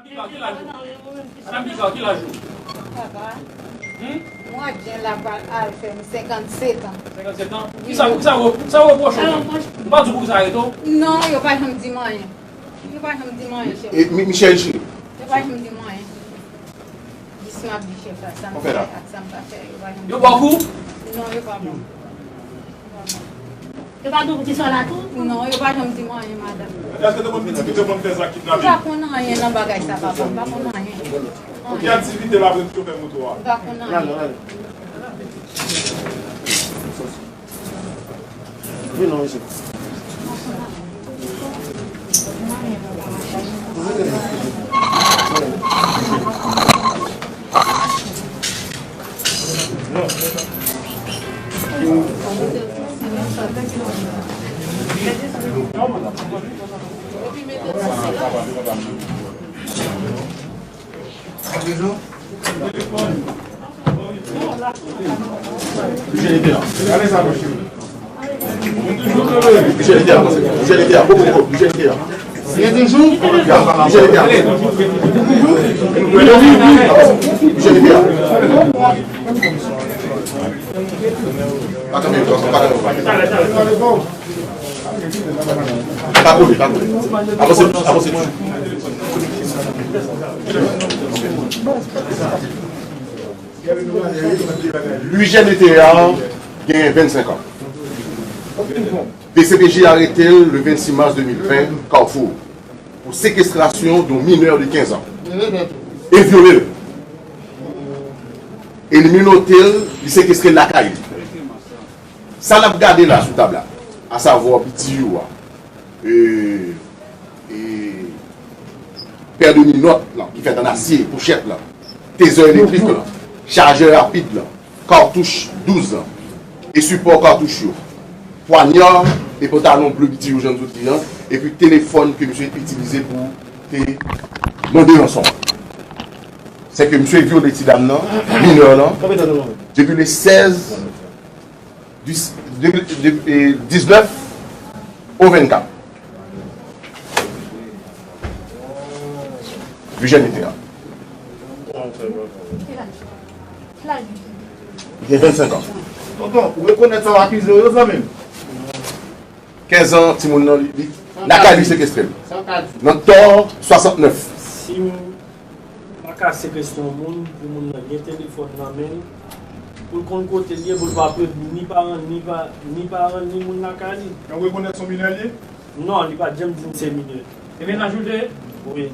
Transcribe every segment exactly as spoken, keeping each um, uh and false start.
Madan Pika, ki laj ou? Madan Pika, ki laj ou? Papa, hmm? Mwa jen la pral al fè m senkannsèt an. Senkannsèt an? Kisa, kisa w, kisa w repwoche w menm? M pa di w pou kisa arete w. Non, yo pa janm di m anyen. Yo pa janm di m anyen, chèf. E, Mi-, Michel G. Yo pa janm di m anyen. Jis m ap di chèf la, sa m fè ak sa m pa fè, yo pa janm di m anyen. Yo ba w kou? Non, yo pa ba m. Yo pa ba w kou? Yo pa di w pou kisa w la tou? Non, yo pa janm di m anyen, madanm. Èske te konn pitit ki te konn fè zak kidnapin? M pa konn anyen nan bagay sa, papa. M pa konn anyen. Ki aktivite l apre l te fè moto a? M pa konn anyen. Vin non, mesye. Pa kanpe, pa kanpe. Pa kole, pa kole. Avanse, avanse. Louis Jean Ethéard gen vennsenk an. D C P J arete l le vennsis mas de mil ven, Carrefour, pou sekestrasyon de yon minè de kenz an e vyole l. E li menote l, li sekestre l lakay li. Sa n ap gade la sou tab la, asavwa B T U a, e, e, pè de ninòt lan, ki fèt an asye, pochèt lan, tezè elektrik lan, chajè rapid lan, katouch douz lan, e sipò katouch yo, pwanya e pantalon ble B T U jan nou sot di an, epi telefòn ke misye itilize pou te mande ranson an. Se ke misye vyole ti dam nan, minè lan, depi le sèz dis, de, de, e, diznèf o vennkat. Eugène Mitterrand. Li gen vennsenk an. Tonton, ou rekonèt sa w akize w yo, zanmi m? Kenz an, timoun nan, li, li, lakay li sekestre l. Nan tò swasantnèf. Si m pa ka sekestre yon moun, pou moun nan gen telefòn nan men l, pou l konn kote l ye, pou l pa pèdi ni paran, ni pa, ni paran, ni moun lakay li. Nan rekonèt se yon minè l ye? Non, li pa t janm di m se minè. Se mennaj ou l te ye? Wi.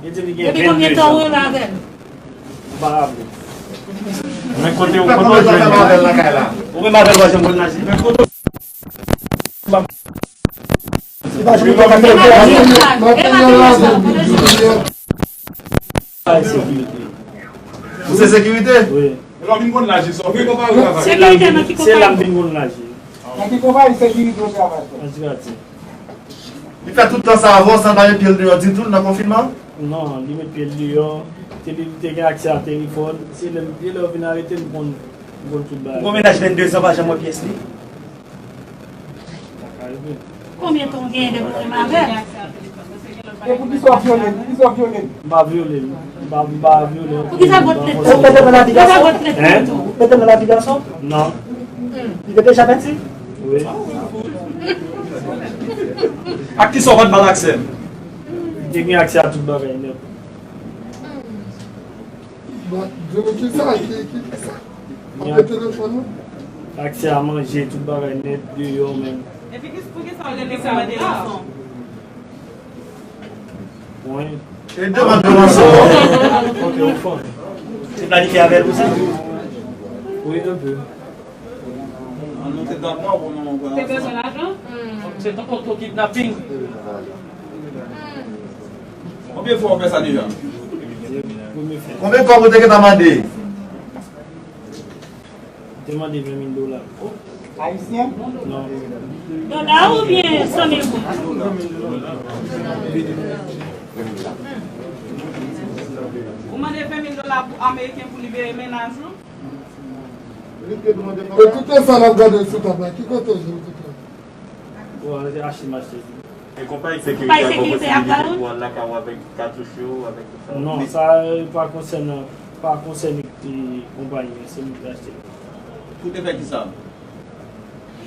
Li te gen vennde zan. Depi konbyen tan ou renmen avè l? M pa raple. Men kote ou, kote ou jwenn li? Ou menm avè l pa janm konn naje. Men kote ou Ou se sekirite? Wi. Lè w vin konn laje sa, w vin konpare w travay. Se la m vin konn laje. Nan ki konpayi sekirite w travay? Anti-gratis. Li fè tout tan sa avè w san l pa met pye l deyò ditou nan konfinman? Non, li met pye l deyò. Te, li te gen aksè a telefòn. Se lè m, se lè yo vin arete m, m konn, m konn tout bagay. Ou gon mennaj vennde zan, pa janm wè pyès li? Sa ka rive. Konbyen tan w genyen depi w renmen avè l? E poukisa w vyole l? Poukisa w vyole l? M pa vyole l. M pa, m pa vyole l. Poukisa w pot plent tou? Ou mete nan navigasyon? Poukisa w pot plent tou? Ou mete nan navigasyon? Non. Li te deja pèdi? Wi. Ak kisa w pa t ba l aksè? Li te gen aksè a tout bagay nèt. Bon, di nou kisa, ki, ki, kisa? Ak telefòn ou? Aksè a manje, tout bagay nèt, deyò menm. Epi ki, poukisa w rele sa mande ranson? Wi. E demann ranson. Se planifye avè l pou sa? Wi, enpe. An nou te dakò pou nou pran ansanm. Te bezwen lajan? Se tankou oto kidnaping. Konbyen fwa w fè sa deja? Premye fwa. Konbyen kòb ou te gentan mande? Te mande ven mil dola. Ayisyen? Non. Dola oubyen san mil goud? Ou mande ven mil dola pou ameriken pou libere mennaj ou? E tout sa n ap gade sou tab la, ki kote w jwenn tout la? Bon, se achte m achte. E konpayi sekirite a ba w posibilite pou w al lakay ou avèk katouch yo, avèk tout sa? Non, sa pa konsène, pa konsène, e, konpayi an, se nou ki achte l. Pou te fè kisa?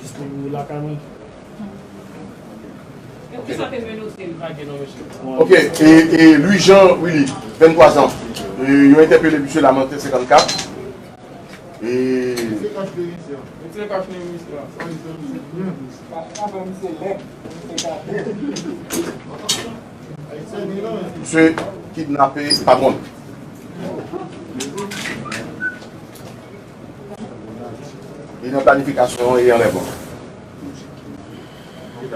Jis pou lakay mwen. Ok, e, e Louis Jean Willy, venntwa zan. E, yo entèpele misye Lamanten senkannkat. E misye kidnape patwon l. Li nan planifikasyon e anlèvman.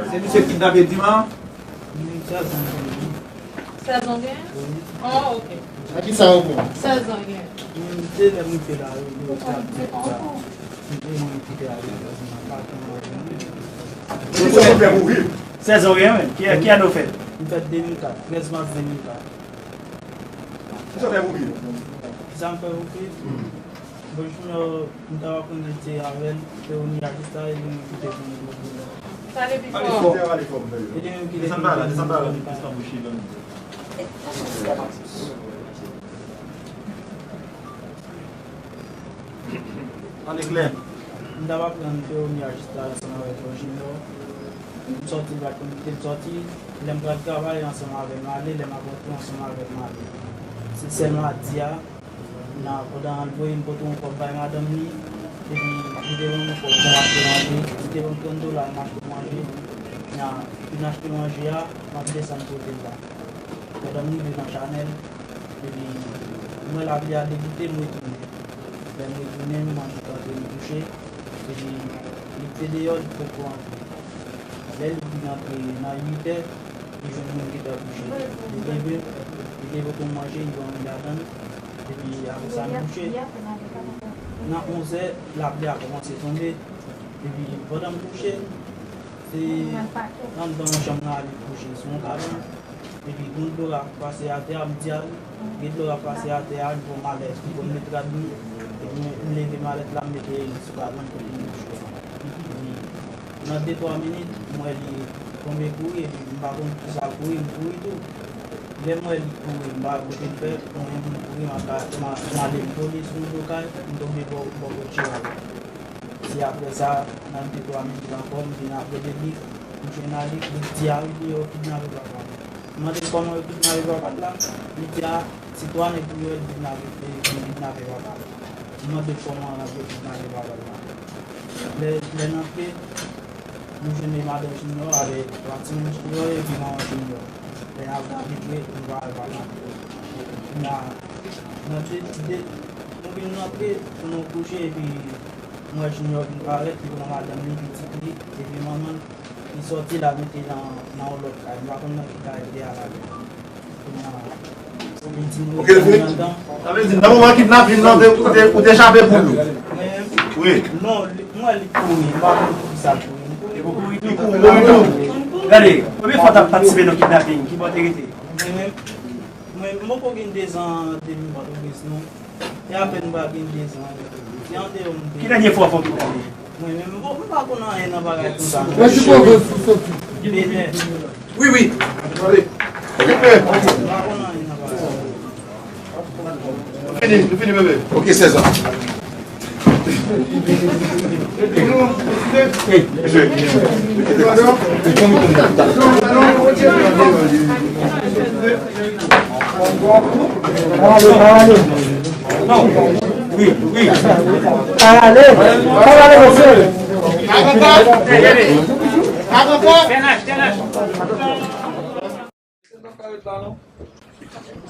Se misye kidnape Dima? Sèz an gen? Oh, ok. A ki sa ou pran? Sèz an gen. Se lè m rive la, yo di sa, m te mwen kite a, yo di sa, m pa konn. Ki sa ou fè pou viv? Sèz an gen, men. Ki, ki ane w fèt? M fèt de mil kat, trèz mas de mil kat. Ki sa ou fè pou viv? Ki sa m fè pou viv? Bon, Junior, m ta aprann etye avè l, te ou ni ajista, e li menm ki te vin pou li. Pale pi fò. Pale fò. E li menm ki te vin pou li. Desann pa la, desann pa la. An eklè. M ta aprann te ou ni ajista ansanm avèk Junior. M sòti, m pa t konn kite l sòti. Lè m pral travay ansanm avè l, m ale. Lè m ap rantre ansanm avè l, m ale. Se sèl madi a, nan, pandan l voye m pote yon kòb bay madanm li, epi li te ban m yon kòb pou m achte manje, li te ban m trant dola pou m achte manje, nan, pou m achte manje a, m ap desann pote l la. Pandan m rive nan Chanèl, epi m wè lapli a deboute, m retounen. Lè m retounen, m manje tante m kouche, epi li te deyò, li potko antre. Lè li vin antre nan uitè, li jwenn mwen gentan kouche. Li leve, li te pote m manje, li ban mwen ladann, epi apre sa, m kouche. Nan onzè, lapli a kòmanse tonbe, epi pandan m kouche, se anndan yon chanm nan li kouche, sou yon kabann. Epi gon dlo k ap pase atè a, m di a, gen dlo k ap pase atè a, li fè m alèz, li fè m met rad mwen, epi m leve malèt la, m mete l sou kabann kote m kouche a. Epi nan de twa minit, m wè li tonbe kouri, epi m pa konn kisa l kouri, m kouri tou. Lè m wè li kouri, m pa konn kisa l fè, m wè moun kouri, m ap, m a-, m ale m vole sou yon do kay, m tonbe bò, bò kot Jera la. Se apre sa, nan de twa minit ankò, m vin apre de li, m jwenn Alik, li di a wi, yo kidnape papa m. M mande l kòman yo kidnape papa l la, li di a, se twa nèg Kreyòl kidnape, e, vin kidnape papa l. M mande l kòman yo kidnape papa l la. Lè, lè n antre, nou jwenn madanm Junior avèk twa timoun Junior epi manman Junior. Lè n ap abitre, nou pa wè papa. Nan, nan de, de, nou vin rantre, pou nou kouche, epi m wè Junior vin parèt, li pran madanm li, pitit li, epi manman l, li sòti, l al mete nan, nan yon lòt kay. M pa konn nan ki kay li te al ale. Kounye a, li di m rete anndan. Sa vle di, nan moman kidnapin nan, ou te, ou te chape poul ou? Wi. Non, li, m wè li kouri, m pa konn poukisa l kouri. Li kouri tou. Kouri tou. Gade, konbyen fwa w t ap patisipe nan kidnapin? Ki bò w te rete? Mwen menm, mwen, m poko gen dezan depi m Pòtoprens, non. E apèn m pral gen dezan. Se andeyò m te. Ki dènye fwa w fè yon kidnapin? Mwen menm, m pa, m pa konn anyen nan bagay konsa, non. Mwen si pwofesè sou soti. Petèt. Wi, wi. Tande. M pa konn anyen nan bagay konsa. Nou fini, nou fini, bebe. Ok, sèz an. Ale, ale, mesye.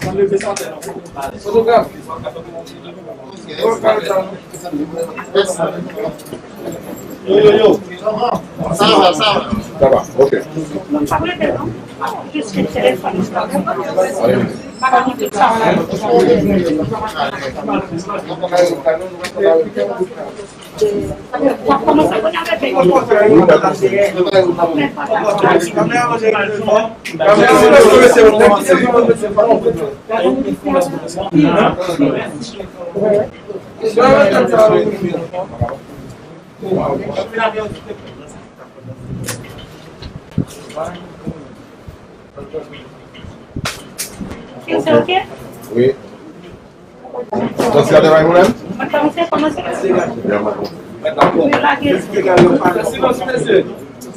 Sanble se sa tè non. Fotograf. Yo, yo, yo. Sa va, sa va. Sa va, ok. Jis telefòn. Allez. Ok, se ok? Wi. Santi atè pa gen pwoblèm? Mwen kòmanse, kòmanse. Byen, mwen.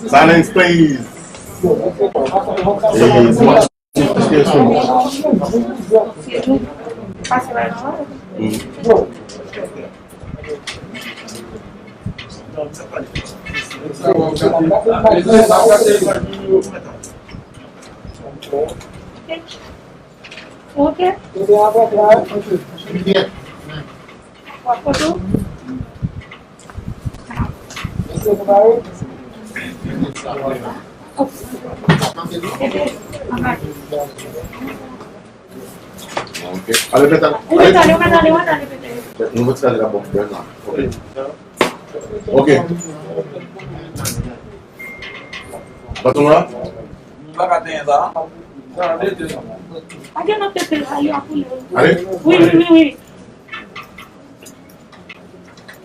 Silence, please. E, dimansyon, dimansyon. Mm. Ok. W ap foto? Ok. Ale, pèt, ale. Ou mèt ale, ou mèt ale, ou mèt ale, pèt. Nou mèt ale la, bon, bèl la. Ok. Ok. Baton la? M pa ka tenyen sa. Pa gen nan tete la, li a koule. Ale? Wi, wi, wi, wi.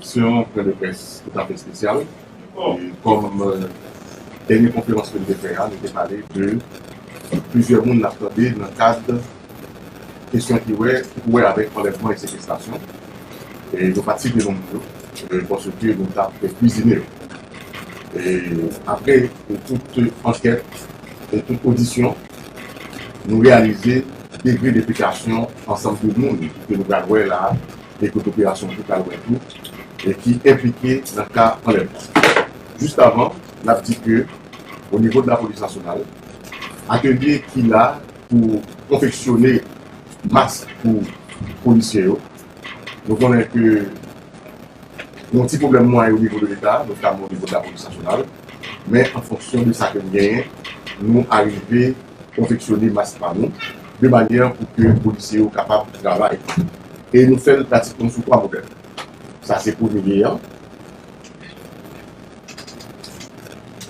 Se yon pwen de près toutafè espesyal. E kòm, euh, dènye konferans ke nou te fè a, nou te pale de plizyè moun n ap tande nan kad kesyon ki wè, ki pou wè avèk anlèvman e sekestrasyon. E nou pa t site non moun yo, e paske nou t ap kwizine yo. E apre tout ankèt e tout odisyon, nou reyalize degre de enplikasyon ansanm de moun ke nou pral wè la a, e kot operasyon tou pral wè tou, e ki enplike nan ka anlèvman. Jis avan, n ap di ke, o nivo de lapolis nasyonal, atelye ki la pou konfeksyone mask pou polisye yo, nou konnen ke yon ti pwoblèm mwayen o nivo de Leta, notaman o nivo de lapolis nasyonal, men an fonksyon de sa ke nou genyen, nou arive konfeksyone mask pa nou, de manyè pou ke polisye yo kapab travay. E nou fè l pratikman sou twa modèl. Sa se premye an.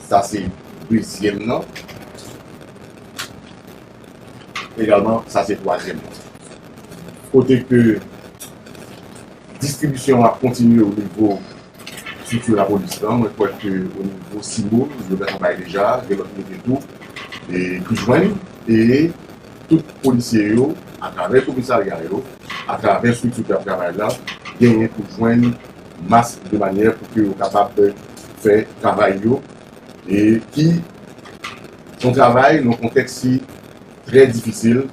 Sa se dezyèm nan. Egalman, sa se twazyèm nan. Kote ke distribisyon an ap kontinye o nivo estrikti lapolis lan. Mwen kwè ke o nivo CIMO, yo fè travay deja, gen lòt kote tou, e ki jwenn, e tout polisye yo, atravè komisarya yo, atravè estrikti k ap travay la, genyen pou jwenn mask de manyè pou ke yo kapab fè travay yo, e ki se yon travay nan yon kontèks ki trè difisil,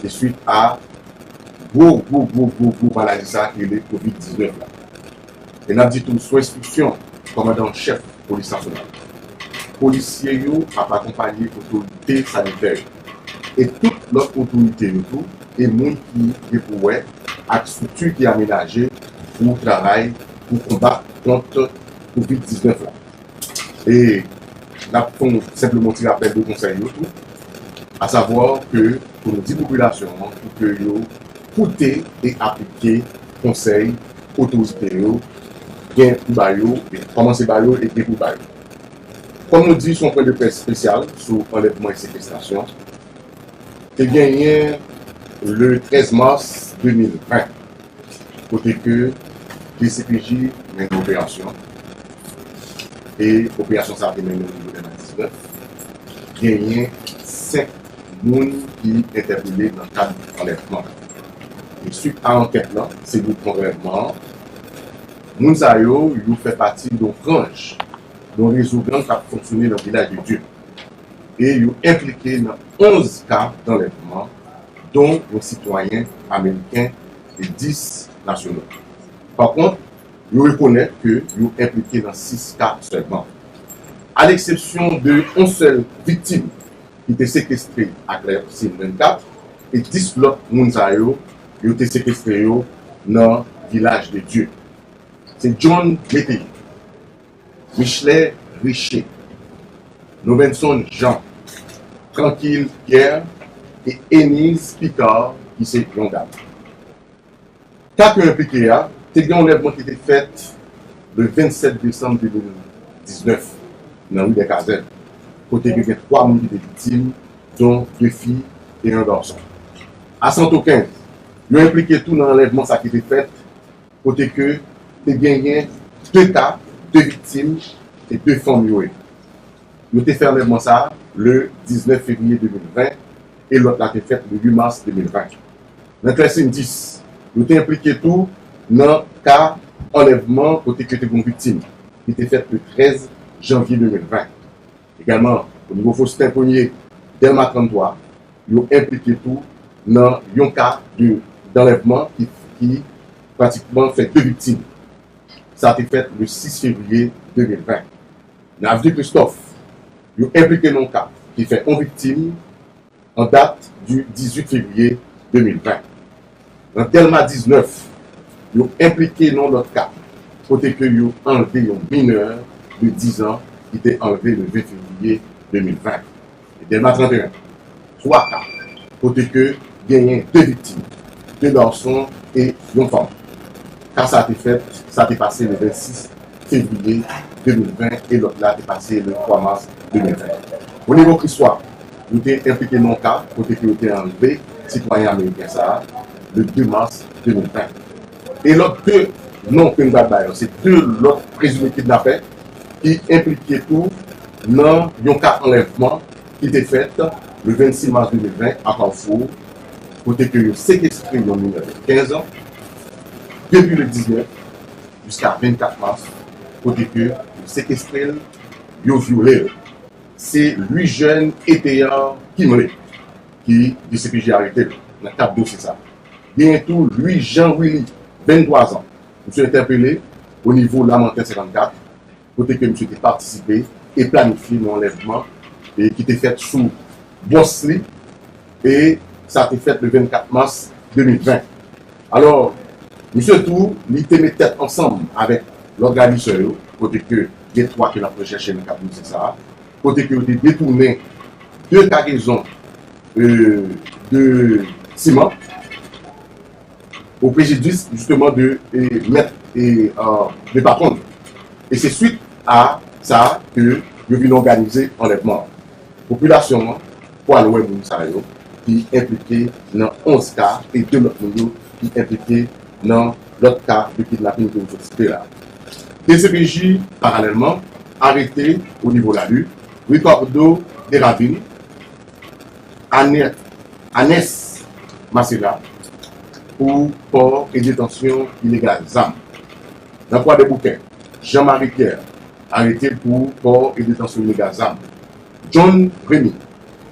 e swit a gwo, gwo, gwo, gwo, gwo maladi sa a ki rele kovid diznèf la. E n ap di tou, sou enstriksyon kòmandan an chèf polis nasyonal, polisye yo ap akonpaye otorite sanitè yo e tout lòt otorite yo tou, e moun ki gen pou wè ak estrikti ki amenaje pou travay pou konbat kont kovid diznèf la. E n ap fè yon senpleman ti rapèl de konsèy yo tou, asavwa ke pou nou di popilasyon an pou ke yo koute e aplike konsèy otorite yo gen pou ba yo, e kòmanse ba yo e gen pou ba yo. Kòm nou di, se yon pwen de près espesyal sou anlèvman e sekestrasyon. Te genyen le trèz mas de mil ven, kote ke D C P J mennen operasyon, e operasyon sa a te mennen o nivo de M diznèf, genyen senk moun ki entèpele nan kad anlèvman. E swit a ankèt lan, se gwoup anlèvman an, moun sa yo, yo fè pati de yon franj, de yon rezo gang k ap fonksyone nan Vilaj de Dye. E yo enplike nan onz ka danlèvman, don yon sitwayen ameriken e dis nasyonal. Pa kont, yo rekonèt ke yo enplike nan sis ka sèlman. A leksepsyon de yon sèl viktim ki te sekestre ak la Sim vennkat, e dis lòt moun sa yo, yo te sekestre yo nan Vilaj de Dye. Se John Métayer, Michelet Richer, Nobenson Jean, Tranquille Pierre e Énise Picard ki se yon dam. Ka ke enplike a, te gen yon anlèvman ki te fèt le vennsèt desanm de mil diznèf nan ri dè Kazèn, kote ke gen twa moun ki te viktim, don de fi e yon gason. A Santokenz, yo enplike tou nan anlèvman sa ki te fèt, kote ke te genyen de ka, de viktim e de fanm yo ye. Yo te fè anlèvman sa a le diznèf fevriye de mil ven e lòt la te fèt le uit mas de mil ven. Nan Klèsin dis, yo te enplike tou nan ka anlèvman kote ke te gen yon viktim, ki te fèt le trèz janvye de mil ven. Egalman, o nivo Fosten Premye, Dèlma tranntwa, yo enplike tou nan yon ka de, danlèvman ki, ki pratikman fè de viktim. Sa te fèt le sis fevriye de mil ven. Nan Avni Kristòf, yo enplike nan yon ka ki fè yon viktim an dat di dizuit fevriye de mil ven. Nan Dèlma diznèf, yo enplike nan yon lòt ka, kote ke yo anlve yon minè de diz an ki te anlve le ven fevriye de mil ven. E Dèlma trannteyen, twa ka, kote ke genyen de viktim, de gason e yon fanm. Ka sa te fèt, sa te pase le vennsis fevriye de mil ven e lòt la te pase le twa mas de mil ven. O nivo Kristwa, nou te enplike nan yon ka kote ke yo te anlve sitwayen ameriken sa a le de mas de mil ven. E lòt de non ke n pral ba yo, se de lòt prezime kidnapè ki enplike tou nan yon ka anlèvman ki te fèt le vennsis mas de mil ven a Kafou, kote ke yo sekestre yon minè de kenz an, depi le diznèf jiska vennkat mas, kote ke yo sekestre l, yo vyole l. Se Louis Jeune Ethéard Kimley ki D C P J arete l nan kad dosye sa. Genyen tou Louis Jean Willy, venntwa zan. Misye entèpele o nivo Lamanten senkannkat, kote ke misye te patisipe e planifye yon anlèvman e ki te fèt sou bòs li, e sa te fèt le vennkat mas de mil ven. Alò, misye tou, li te met tèt ansanm avèk lòt rayisè yo, kote ke gen twa ke n ap rechèche nan kad dosye sa a, kote ke yo te detounen de kagezon, euh, de siman, o prejidis, jisteman, de, e, mèt, e, euh, de patwon. E se swit a sa ke yo vin òganize anlèvman an. Popilasyon an pral wè moun sa yo ki enplike nan onz ka e de lòt moun yo ki enplike nan lòt ka de kidnapin ke nou sot site la. D C P J, paralèlman, arete o nivo Lali, Ricardo Deravine, Anè-, Anès Marcela pou pò e detansyon ilegal zam. Nan Kwadèboukè, Jean Marie Pierre, arete pou pò e detansyon ilegal zam. John Remy,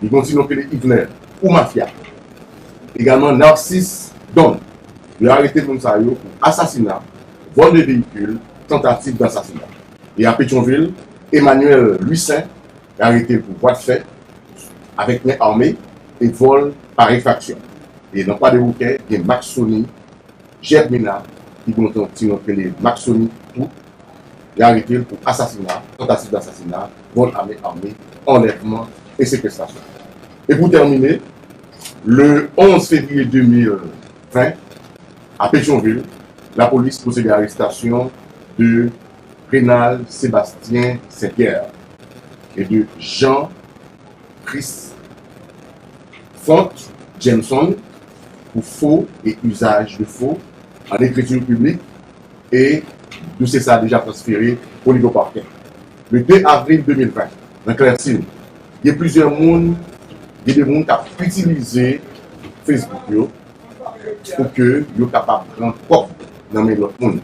li gen yon ti non k rele Yvener, ou mafya. Egalman, Narcisse Don, yo arete moun sa yo pou asasina, vòl de veyikil, tantativ dasasina. E a Petyonvil, Emmanuel Louissaint, yo arete l pou vwa de fè avèk men ame e vòl pa efraksyon. E nan Kwadèboukè, gen Maxony Germina, ki gen yon ti non k rele Maxony Tout, yo arete l pou asasina, tantativ dasasina, vòl a men ame, anlèvman e sekestasyon. E pou tèmine, le onz fevriye de mil ven, a Petyonvil, lapolis pwosede a arestasyon de Renald Sébastien Saint-Pierre e de Jean Chris Font Jameson pou fo e usage de faux en écriture publique, e dosye sa a deja transfere o nivo pakè. Le de avril de mil ven, nan Klèsin, gen plizyè moun, gen de moun k ap itilize Facebook yo pou ke yo kapab pran kòb nan men lòt moun.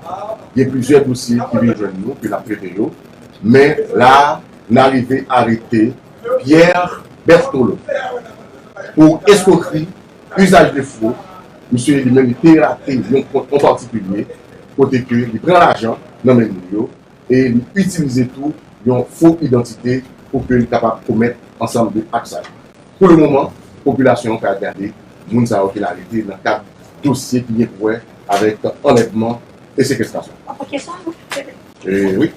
Gen plizyè dosye ki vin jwenn nou, ke n ap trete yo, men la a, n a rive arete Pierre Bertolo pou eskwokri, usage de faux. Misye li menm li pirate yon kont yon patikilye, kote ke li pran lajan nan men moun yo, e li itilize tou yon fo idantite pou ke li kapab komèt ansanm de ak sa yo. Pou le moman, popilasyon an pral gade moun sa yo ke l arete nan kad dosye ki gen pou wè avèk anlèvman e sekestasyon. E wi.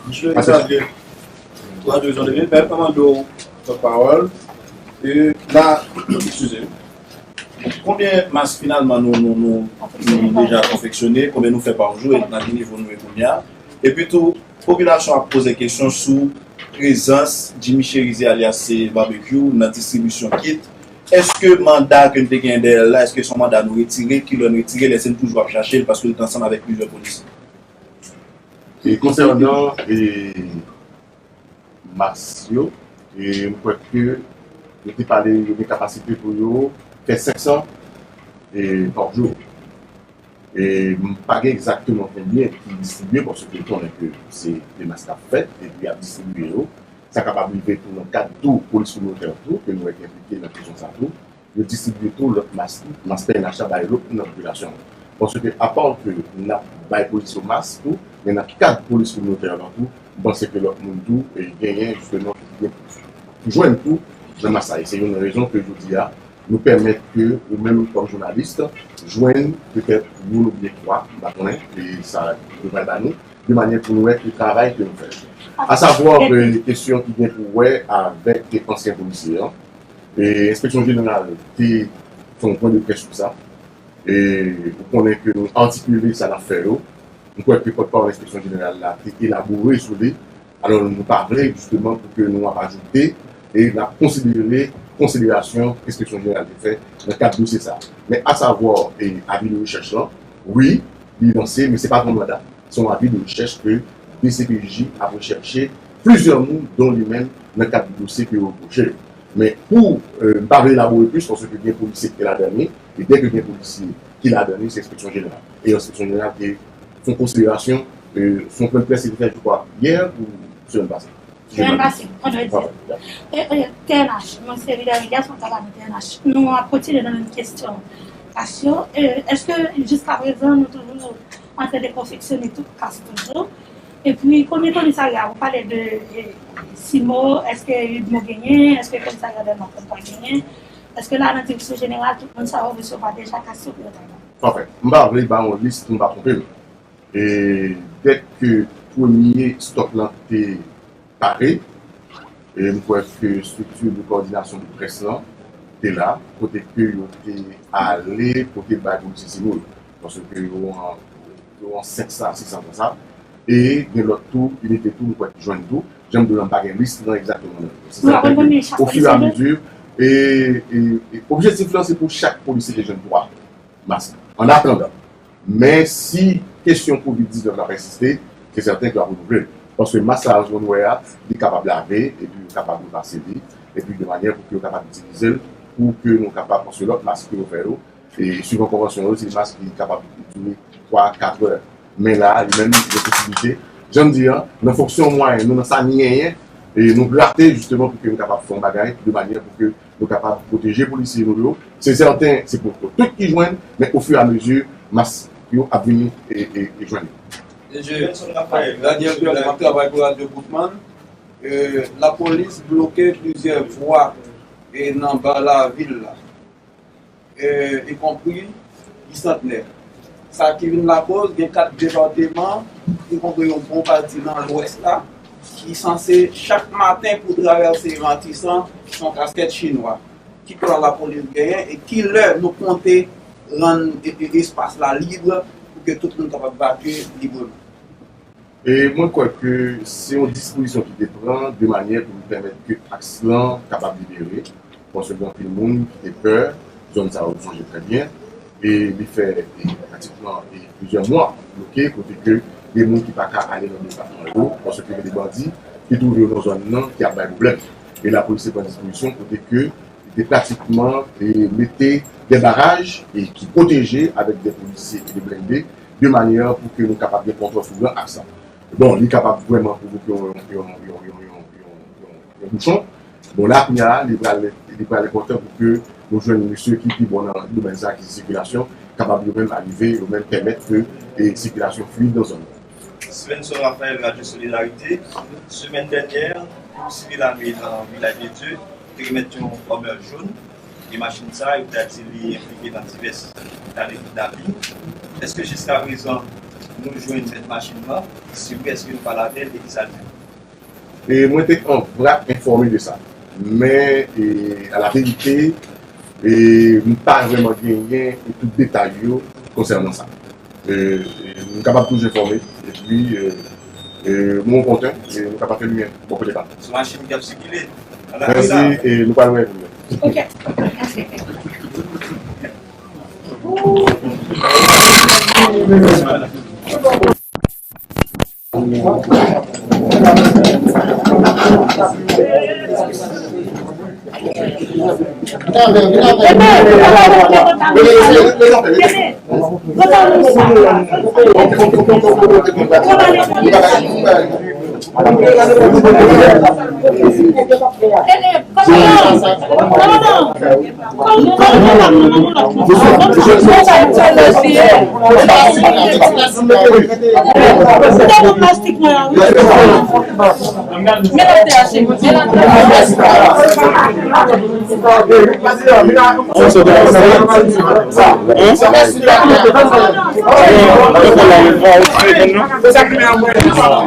Misye Xavier, twa de jan de mil ven, mwen mande w pòtpawòl. E la, eskize m. Konbyen mas finalman nou, nou, nou, nou deja konfeksyone, konbyen nou fè pa yon jou, e nan ki nivo nou ye kounye a? Epi tou, popilasyon ap poze kesyon sou prezans Jimmy Chérizier alyas Barbecue nan distribisyon kit. Èske manda ke n te genyen dèyè l la, èske se yon manda nou retire, kilè n retire l, èske n toujou ap chache l paske l te ansanm avèk plizyè polisye? E konsènan, e, mas yo, E m kwè ke yo te pale, yo gen kapasite pou yo fè senk san, e, pa jou. E m pa gen egzakteman konbyen ki distribye, paske m konnen ke se de mas k ap fèt, epi y ap distribye yo. Sa kapab rive tou nan kad tou polis kominotè tou, ke nou wè ki enplike nan kesyon sa tou. Yo distribye tou lòt mas, mas P N H la bay lòt moun nan popilasyon an. Paske apa ke n ap bay polis yo mas tou, men nan kad polis kominotè an tou, m panse ke lòt moun tou, e, genyen jisteman pou jwenn tou nan mas sa. E se youn nan rezon ke jodi a, nou pèmèt ke ou menm kòm jounalis, jwenn petèt youn oubyen twa, m pa konnen, e sa yo pral ba nou, de manyè pou nou wè ke travay ke nou fè. Asavwa ke kesyon ki gen pou wè avèk ansyen polisye an, e Enspeksyon Jeneral te fè yon pwen de près sou sa. E ou konnen ke nou atikile sa n ap fè yo. M kwè ke pòtpawòl Enspeksyon Jeneral la te elabore sou li. Alò, nou pa vle, jisteman, pou ke nou ap ajoute e n ap konsidere konsiderasyon Enspeksyon Jeneral te fè nan kad dosye sa a. Men asavwa, e avi de rechèch lan, wi, li lanse, men se pa yon manda. Se yon avi de rechèch ke D C P J ap rechèche plizyè moun, dont li menm, nan kad dosye ke yo repwoche yo. Men pou, e, m pa vle elabore plis, paske gen polisye ki te ladan li, e dèke gen polisye ki ladan li, se Enspeksyon Jeneral. E Enspeksyon Jeneral te fè yon konsiderasyon, e, se yon pwen de près ki te fèt, je crois, yè ou semèn pase? Semèn pase, vandredi. E, e, T N H, mwen se Vidal Miguel, se yon kadav T N H. Nou ap kontinye nan menm kesyon kas yo. E, èske jiskaprezan nou toujou antre de konfeksyone tout kas toujou? Epi, konbyen komisarya, ou pale de, e, Simo, èske Udmo genyen, èske komisarya Dèlma konn pa genyen? Èske la nan direksyon jeneral, tout moun sa yo resevwa deja kas yo pou yo ta ba? Anfen, m pa vle ba yon lis pou m pa twonpe m. E dèk ke premye stòk lan te pare, e m kwè ke estrikti de kowòdinasyon de près lan te la, kote ke yo te ale, kote bay polisye Simo yo. Paske yo an, yo an senk san a sis san konsa. E gen lòt tou, inite tou, m kwè ki jwenn tou. Jan m di w la, m pa gen lis lan egzakteman nan men mwen. Se sèten ke, ofiramezi, e, e, e objektif lan, se pou chak polisye te jwenn twa mas. An atandan, men si kesyon kovid diznèf la pèsiste, se sèten ke y ap renouvle l. Paske mas sa a, jan nou wè a, li kapab lave, epi yo kapab repase li, epi de manyè pou ke yo kapab itilize l, pou ke nou kapab, paske lòt mas ke yo fè yo, e swivan konvansyon yo, se mas ki kapab dire twa, kat è. Men la, li menm, gen posiblite. Jan m di a, nan fonksyon mwayen nou, nan sa n genyen, e nou grate jisteman pou ke nou kapab fè yon bagay, de manyè pou ke nou kapab pwoteje polisye nou yo. Se sèten, se pou tout ki jwenn, men ofiramezi, mas yo ap vini e, e, e jwenn yo. Radyo Pèp, m ap travay pou Radyo Boukman. E, lapolis bloke plizyè vwa, e, nan ba lavil la, e, ikonpri Bisantnè. Sa ki vin lakoz, gen kat depatman, ikonpri yon bon pati nan Lwès la, ki sanse chak maten pou travèse Matisan, se yon kaskèt chinwa. Ki plan lapolis genyen e ki lè nou konte rann e, e, espas la lib pou ke tout moun kapab vakye libreman? E mwen kwè ke se yon dispozisyon ki te pran de manyè pou pèmèt ke aks lan kapab libere, paske gen anpil moun ki te pè, zòn sa yo sonje trè byen, e li fè, e, pratikman, e, plizyè mwa bloke, kote ke gen moun ki pa ka ale nan depatman yo, paske gen de bandi ki twouve yo nan zòn nan ki ap bay pwoblèm. E lapolis te pran dispozisyon kote ke li te pratikman, e, mete de baraj, e, ki pwoteje avèk de polisye e de blende, de manyè pou ke nou kapab gen kontwòl sou gran aks la. Bon, li kapab vrèman pwovoke yon, yon, yon bouchon. Bon, la, kounye a, li pral, li pral enpòtan pou ke nou jwenn mesye ki pi bon nan domèn sa, ki se sikilasyon, kapab yo menm arive, yo menm pèmèt ke, e, sikilasyon fluid nan zòn nan. Svenson Raphaël, Radio Solidarité. Semèn dènyè, yon sivil ame nan Vilaj de Dye te remèt yon Hummer jòn. E machin sa, yo ta di li enplike nan divès ka de kidnaping. Èske jiskaprezan, nou jwenn mèt machin nan? Si wi, èske nou pale avè l e ki sa l di nou? E mwen te an vra enfòme de sa. Men, e, a la verite, e, m pa vrèman genyen tout detay yo konsènan sa. E, e, m kapab toujou enfòme, epi, e, e, mwen kontan, e, nou kapab fè limyè bò kote pa nou. Sou machin ki ap sikile. Mèsi, e nou pral wè pou mwen. Ok.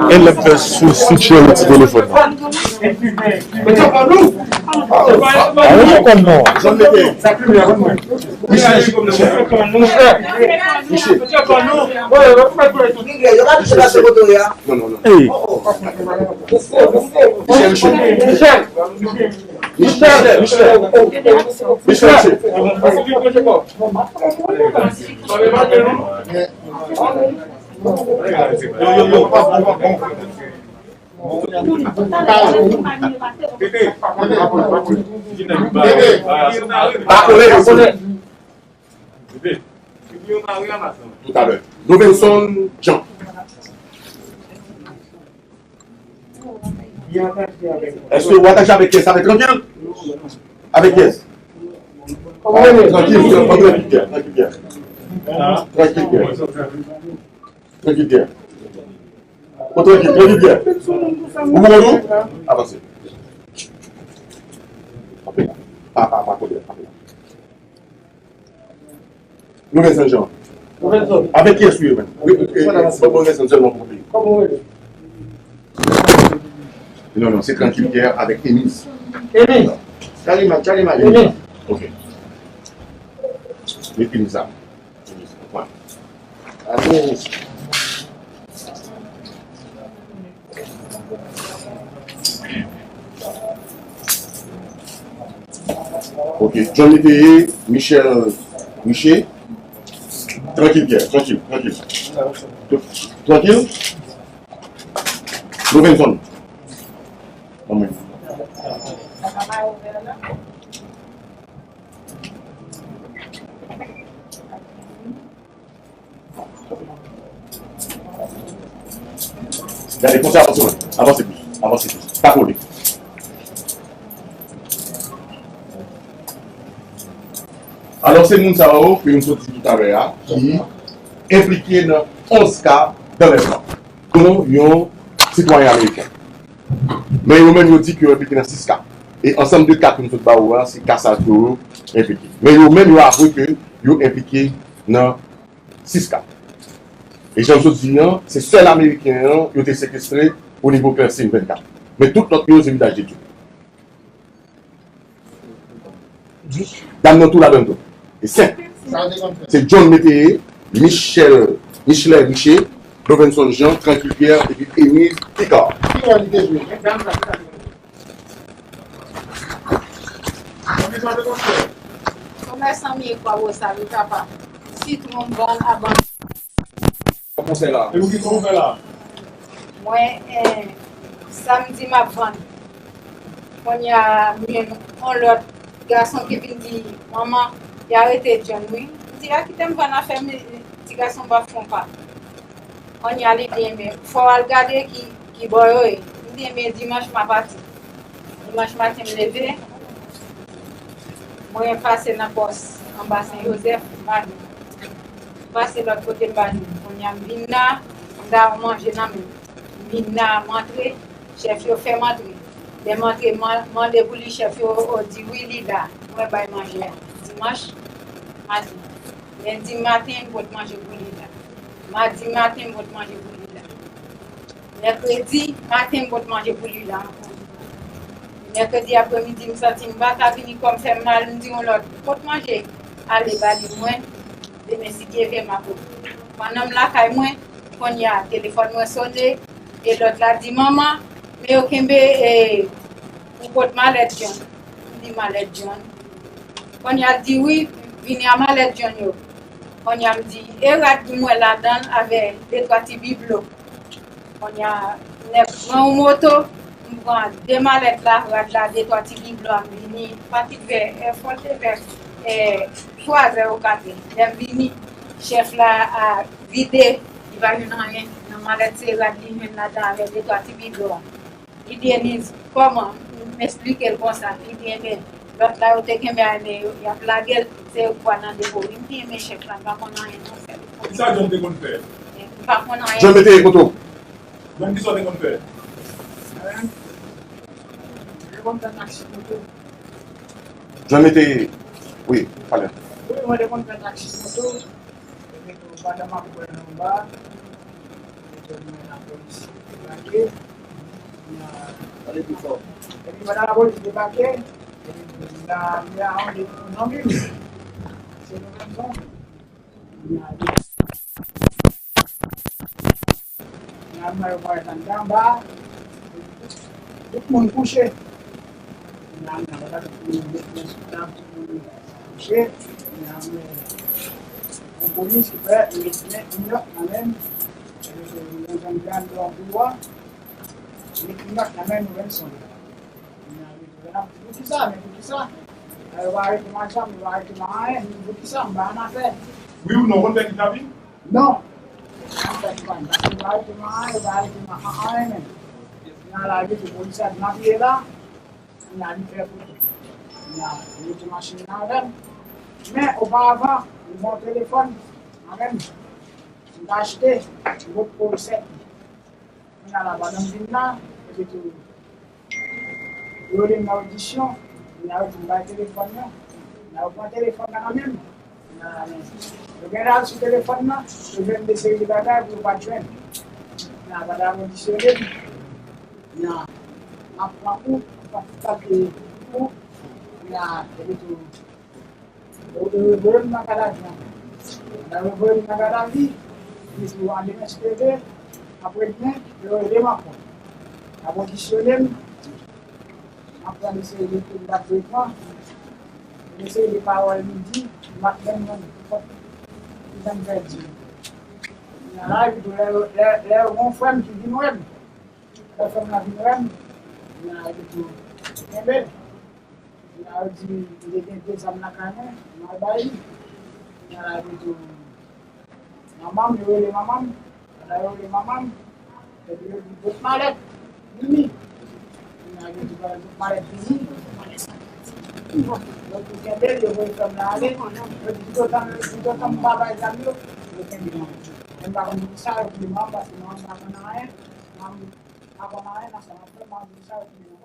E l ap fè sou switch yo ti telefòn nan. A, mwen pa konn non. Michel, Michel. Michel. Non, non, non. Hey. Michel, Michel. Michel. Michel, Michel. Michel, Michel. Yo, yo, yo. Pa kole yo. Toutalè. Lovenson Jean. Èske w atache avèk kès avèk trankil? Avèk kès? Trankil, trankil, Pierre, trankil, Pierre. Trankil, Pierre. Trankil, Pierre. Ou trankil, trankil, Pierre. Ou bon, ou? Avanse. Pa, pa, pa, pa, pa. Lovenson Jean. Lovenson. Avèk kiyès ou ye menm? Wi, wi, wi, wi, Lovenson sèlman pou peyi. Kòman ou rele? Non, non, se Trankil Pierre avèk Enis. Enis. Chale mal, chale mal. Enis. Ok. Met Enis la. Enis, pran. Alo. Ok, John Métayer, Michel Richer. Trankil, Pierre, trankil, trankil. Trankil. Lovenson. Anmwey. Gade, konsa, avanse, avanse plis, avanse plis. Pa kole. Alò, se moun sa yo ke nou sot di toutalè a, ki enplike nan onz ka d'enlèvman, dont yon sitwayen ameriken. Men yo menm, yo di ke yo enplike nan sis ka. E ansanm de ka ke m sot ba ou a, se ka sa yo enplike. Men yo menm, yo avwe ke yo enplike nan sis ka. E jan m sot di an, se sèl ameriken an yo te sekestre o nivo Clear Scene vennkat. Men tout lòt yo, se vizaj de Dye. Dam nan tou ladan l tou. E senk. Se John Métayer, Michel, Michelet Richer, Lovenson Jean, Trankil Pierre, epi Enis Picard. Ki wòl li te jwe? Komèsan m ye, Kwabosal, Otapa, sitwon, bann, abannadone. Konsèy la. E ou ki konsèy la? Mwen, eh, samdi m ap vann. Kounye a, m jwenn yon lòt gason ki vin di, "Manman, y arete John, wi." M di, "A, kite m vann afè m, ti gason pa fon pa." Kounye a, li di, "Enben, fò w al gade ki, ki bò yo ye." M di, "Enben, dimanch, m a pati." Dimanch maten, m leve, mwen pase nan pòs anba Sen Jozèf, m pa jwenn. M pase lòt kote, m pa jwenn. Kounye a, m vin la, m ta manje nan men m. M vin la, m antre, chèf yo fè m antre. Lè m antre, m an-, mande pou li, chèf yo di, "Wi, li la." Mwen bay manje a. Dimanch maten. Lendi maten, m pot manje pou li la. Madi maten, m pot manje pou li la. Mèkredi maten, m pot manje pou li la ankò. Mèkredi apremidi, m santi m pa ka vini, kò m fè m mal, m di yon lòt, "Pot manje, ale ba li mwen, demen si Dye vle, m a pote." Pandan m lakay mwen, kounye a, telefòn mwen sone, e lòt la di, "Manman, men yo kenbe, e, ou pot malèt John." M di, "Malèt John?" Kounye a, l di, "Wi, vini a malèt John yo." Kounye a, m di, "E rad m wè ladan l avè de twa ti biblo." Kounye a, nèg pran yon moto, M pran de malèt la, rad la, de twa ti biblo a, m vini. Pati vè, eh, fò l te vè, eh, twa zè ou kat è. Lè m vini, chèf la a vide, li pa jwenn anyen. Nan malèt se rad li jwenn ladan avèk de twa ti biblo a. Li di, Denise, kòman? M esplike l konsa. Li di, enben, lòt la yo te kenbe a men yo, y ap lage l, se yo k pral nan depo. Li di, enben, chèf la, m pa konn anyen non, sèl. Kisa John te konn fè? M pa konn anyen. John mete kote w? John, kisa w te konn fè? Mwen, mwen te konn fè taksi moto. John mete, wi, pale. Wi, mwen te konn fè taksi moto. Epi tou, pandan m ap kwè nan ba, epi mwen lapolis debake. Pale pi fò. Epi pandan lapolis debake, epi la, la, on nan mil. Se nou menm zòn. Kounye a, mwen wè anndan anba, tout moun kouche. Kounye a, mwen wè tout moun met men sou tab, tout moun kouche. Kounye a, mwen wè yon polis ki fè, li met men yon lòt nan men m. Epi yon jèn gason nan bouwo a, li met yon lòt nan men m, Wilson. Poukisa? Men poukisa? Yo pa arete m ak zam, yo pa arete m ak anyen. Poukisa? M pa annafè. Wi ou non, ou konn fè kidnapin? Non. M pa fè kidnapin. Paske yo pa arete m ak anyen, yo pa arete m ak anyen menm. Nan lari tou, polis la di m ap ye la. Kounye a li fè foto. Kounye a li mete machin nan avè m. Men oparavan, li ban yon telefòn avè m. M te achte yon gwo pwosè. Kounye a la, pandan m vin la, epi tou, yo rele m nan odisyon, kounye a yo di m bay telefòn nan, kounye a yo pran telefòn nan nan men m, kounye a la, men, yo genlè al sou telefòn nan, yo jwenn de seri de bagay pou yo pa t jwenn. Kounye a, pandan y ap odisyone m, kounye a, m ap pran kou, m ap pran kou, kounye a, epi tou, Yo te revoye m nan gadavi. Pandan yo revoye m nan gadavi, epi an demen se leve, apre demen, yo rele m ankò. Y ap odisyone m, m ap pran de seri de kou m pa t dwe pran, de seri de pawòl m di, m pa t menm konn kisa m fè di. Kounye a la, epi tou lè, lè, lè yon frè m ki vin wè m, lè frè m nan vin wè m, kounye a, epi tou, kenbe l. Kounye a yo di m te gen de zam lakay mwen, m al bay li. Kounye a la yo di tou, manman m, yo rele manman m. Pandan yo rele manman m, epi yo di, "Bout malèt, vini." Kounye a yo di, "Bout malèt, vini." Yo tou kenbe l, yo voye frè m nan ale. Yo di, "Toutotan, toutotan m pa bay zam yo, yo kenbe manman m." Men m pa konn poukisa yo kenbe manman m, paske manman m pa konn anyen. Manman m pa konn anyen nan sa m ap fè, m pa konn poukisa yo kenbe manman m.